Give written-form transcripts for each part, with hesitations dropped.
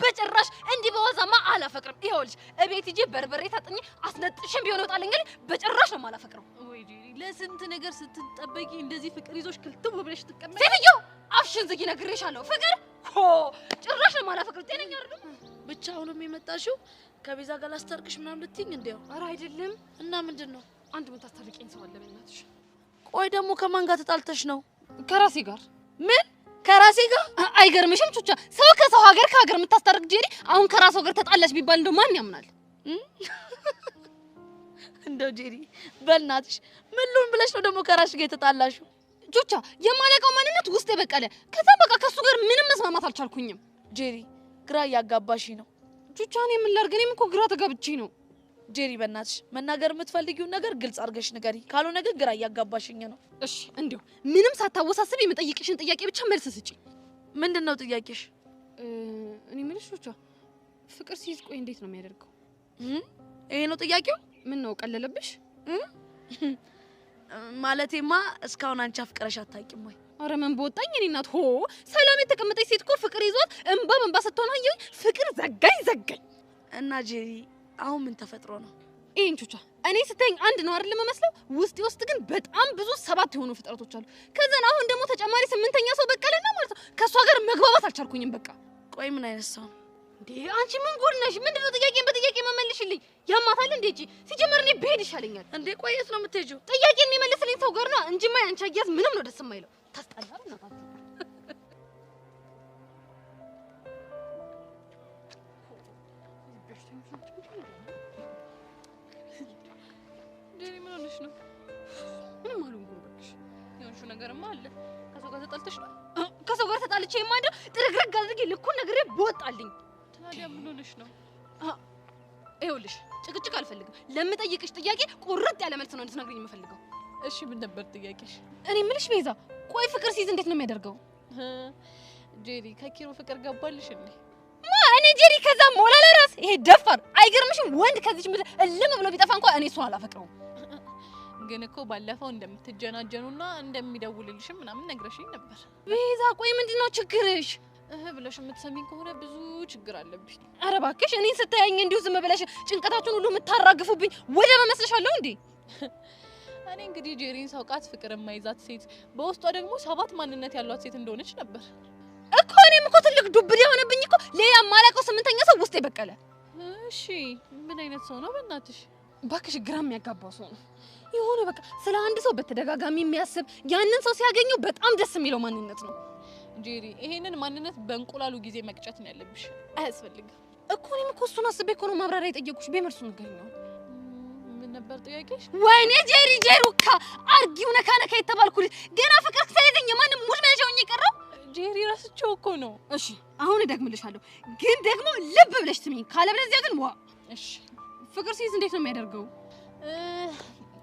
በጭራሽ እንዲህ በዋዛማ አላፈቅርም። ይኸውልሽ እቤት ሂጄ በርበሬ ታጥኜ አስነጥሽም ቢሆን እወጣለሁ እንጂ በጭራሽ ነው የማላፈቅረው። ወይ ጄሪ፣ ለስንት ነገር ስትጠበቂ እንደዚህ ፍቅር ይዞሽ ክልትው ብለሽ ትቀመጪ። ሴትዮ አፍሽን ዝጊ፣ ነግሬሻለሁ። ፍቅር ሆ ጭራሽ ነው የማላፈቅረው። ጤነኛ አይደለም። ብቻ አሁንም የመጣሽው ከቤዛ ጋር ላስታርቅሽ ምናምን ልትይኝ እንዲያው? ኧረ አይደለም። እና ምንድን ነው? አንድ የምታስታርቂኝ ሰው አለ በእናትሽ። ቆይ ደግሞ ከማን ጋር ተጣልተሽ ነው? ከራሴ ጋር። ምን ከራሴ ጋር? አይገርምሽም ቹቻ? ሰው ከሰው ሀገር ከሀገር የምታስታርቅ ጄሪ አሁን ከራሷ ጋር ተጣላች ቢባል እንደው ማን ያምናል? እንደው ጄሪ በእናትሽ ምን ልሁን ብለሽ ነው ደግሞ ከራስሽ ጋር የተጣላሽው? ቹቻ የማላውቀው ማንነት ውስጥ የበቀለ፣ ከዛ በቃ ከሱ ጋር ምንም መስማማት አልቻልኩኝም። ጄሪ ግራ እያጋባሽኝ ነው። ቹቻ እኔ ምን ላድርግ? እኔም እኮ ግራ ተጋብቼ ነው። ጄሪ በእናትሽ መናገር የምትፈልጊውን ነገር ግልጽ አድርገሽ ንገሪ፣ ካልሆነ ግን ግራ እያጋባሽኝ ነው። እሺ እንዲሁ ምንም ሳታወሳስብ የምጠይቅሽን ጥያቄ ብቻ መልስ ስጪ። ምንድን ነው ጥያቄሽ? እኔ የምልሽ ቹቻ ፍቅር ሲይዝ ቆይ እንዴት ነው የሚያደርገው? ይሄ ነው ጥያቄው? ምን ነው ቀለለብሽ? ማለቴማ እስካሁን አንቺ አፍቅረሽ አታውቂም ወይ? ኧረ ምን በወጣኝ እኔ እናት። ሆ ሰላም የተቀመጠች ሴት እኮ ፍቅር ይዟት እንባ በእንባ ስትሆን አየሁኝ። ፍቅር ዘጋኝ ዘጋኝ። እና ጄሪ አሁን ምን ተፈጥሮ ነው? ይሄን ቹቻ እኔ ስተኝ አንድ ነው አይደል የምመስለው? ውስጤ ውስጥ ግን በጣም ብዙ 7 የሆኑ ፍጥረቶች አሉ። ከዛን አሁን ደግሞ ተጨማሪ 8ኛ ሰው በቀለና ማለት ነው። ከሷ ጋር መግባባት አልቻልኩኝም። በቃ ቆይ ምን አይነት ሰው ነው እንዴ? አንቺ ምን ጉድ ነሽ? ምንድነው ጥያቄን በጥያቄ መመልሽልኝ? ያማታል እንዴ? እጂ ሲጀመር እኔ ብሄድ ይሻለኛል። እንዴ ቆይ የት ነው የምትሄጂው? ጥያቄን የሚመልስልኝ ሰው ጋር ነው እንጂማ ያንቺ አያያዝ ምንም ነው ደስ የማይለው። ታስጠላል ነው። ጄሪ ምን ሆነሽ ነው? ምንም አልሆንኩም። እባክሽ የሆንሽው ነገርማ አለ። ከሰው ጋር ተጣልተሽ ነው? ከሰው ጋር ተጣልቼ የማንደው ጥርግርግ አድርጌ ልኩን ነግሬ በወጣልኝ። ታዲያ ምን ሆነሽ ነው? ይኸውልሽ ጭቅጭቅ አልፈልግም። ለምጠይቅሽ ጥያቄ ቁርጥ ያለ መልስ ነው እንድትነግሪኝ የምፈልገው። እሺ ምን ነበር ጥያቄሽ? እኔ የምልሽ ቤዛ፣ ቆይ ፍቅር ሲይዝ እንዴት ነው የሚያደርገው? ጄሪ ከኪሮ ፍቅር ገባልሽ እንዴ? ማ እኔ ጄሪ ከዛ ሞላ ለራስ ይሄ ደፋር አይገርምሽም? ወንድ ከዚች ምድር እልም ብሎ ቢጠፋ እንኳን እኔ እሱን አላፈቅረውም። ግን እኮ ባለፈው እንደምትጀናጀኑና እንደሚደውልልሽም ምናምን ነግረሽኝ ነበር። ቤዛ ቆይ ምንድነው ችግርሽ? እህ ብለሽ የምትሰሚኝ ከሆነ ብዙ ችግር አለብኝ። ኧረ እባክሽ እኔን ስታየኝ እንዲሁ ዝም ብለሽ ጭንቀታችሁን ሁሉ የምታራግፉብኝ ወደ መመስልሻለሁ እንዴ? እኔ እንግዲህ ጄሪን ሳውቃት ፍቅር የማይዛት ሴት፣ በውስጧ ደግሞ 7 ማንነት ያሏት ሴት እንደሆነች ነበር እኮ። እኔም እኮ ትልቅ ዱብድ የሆነብኝ እኮ ሌላ የማላውቀው 8ኛ ሰው ውስጥ የበቀለ። እሺ ምን አይነት ሰው ነው በእናትሽ? እባክሽ ግራ የሚያጋባው ሰው ነው። የሆነ በቃ ስለ አንድ ሰው በተደጋጋሚ የሚያስብ ያንን ሰው ሲያገኘው በጣም ደስ የሚለው ማንነት ነው። ጄሪ ይሄንን ማንነት በእንቁላሉ ጊዜ መቅጨት ነው ያለብሽ። አያስፈልግም እኮ። እኔም እኮ እሱን አስቤ እኮ ነው ማብራሪያ የጠየኩሽ። በመልሱ ንገሪኝ። ምን ነበር ጥያቄሽ? ወይኔ ጄሪ ጄሩካ አርጊው ነካ ነካ የተባልኩልሽ ገና ፍቅር ሳይዘኝ የማንም ሙድ መያዣ ሆኜ የቀረው። ጄሪ ረስቼው እኮ ነው። እሺ አሁን እደግምልሻለሁ፣ ግን ደግሞ ልብ ብለሽ ስሚኝ፣ ካለበለዚያ ግን ዋ። እሺ ፍቅር ሲይዝ እንዴት ነው የሚያደርገው?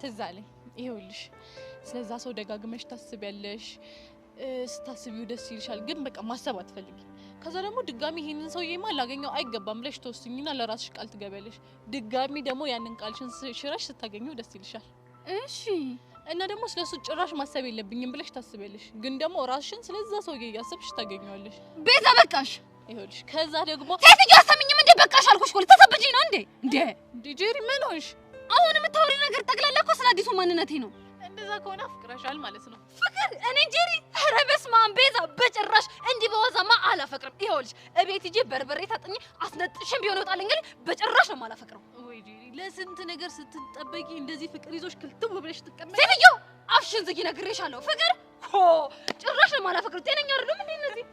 ትዝ አለኝ። ይኸውልሽ ስለዛ ሰው ደጋግመሽ ታስቢያለሽ። ስታስቢው ደስ ይልሻል፣ ግን በቃ ማሰብ አትፈልጊም። ከዛ ደግሞ ድጋሚ ይሄንን ሰውዬማ ላገኘው አይገባም ብለሽ ትወስኚና ለራስሽ ቃል ትገቢያለሽ። ድጋሚ ደግሞ ያንን ቃልሽን ሽረሽ ስታገኘው ደስ ይልሻል። እሺ እና ደግሞ ስለሱ ጭራሽ ማሰብ የለብኝም ብለሽ ታስቢያለሽ፣ ግን ደግሞ ራስሽን ስለዛ ሰውዬ እያሰብሽ ታገኘዋለሽ። ቤዛ በቃሽ። ይኸውልሽ ከዛ ደግሞ ሴትዮ አሰሚኝም እንዴ? በቃሽ አልኩሽ እኮ ልታሳብጂኝ ነው እንዴ? እንዴ እንዴ ጄሪ ምን ሆንሽ? አሁን የምታወሪው ነገር ጠቅላላ እኮ ስለ አዲሱ ማንነቴ ነው። እንደዛ ከሆነ አፍቅረሻል ማለት ነው። ፍቅር እኔ ጄሪ? ኧረ በስመ አብ ቤዛ፣ በጭራሽ እንዲህ በዋዛማ አላፈቅርም። ይኸውልሽ እቤት ሂጄ በርበሬ ታጥኜ አስነጥሽም ቢሆን እወጣለሁ እንጂ በጭራሽ ነው የማላፈቅረው። ወይ ጄሪ ለስንት ነገር ስትጠበቂ እንደዚህ ፍቅር ይዞሽ ክልትው ብለሽ ትቀመጪ። ሴትዮ አፍሽን ዝጊ፣ ነግሬሻለሁ። ፍቅር ሆ ጭራሽ ነው የማላፈቅረው። ጤነኛ አይደሉም እንዴ እነዚህ?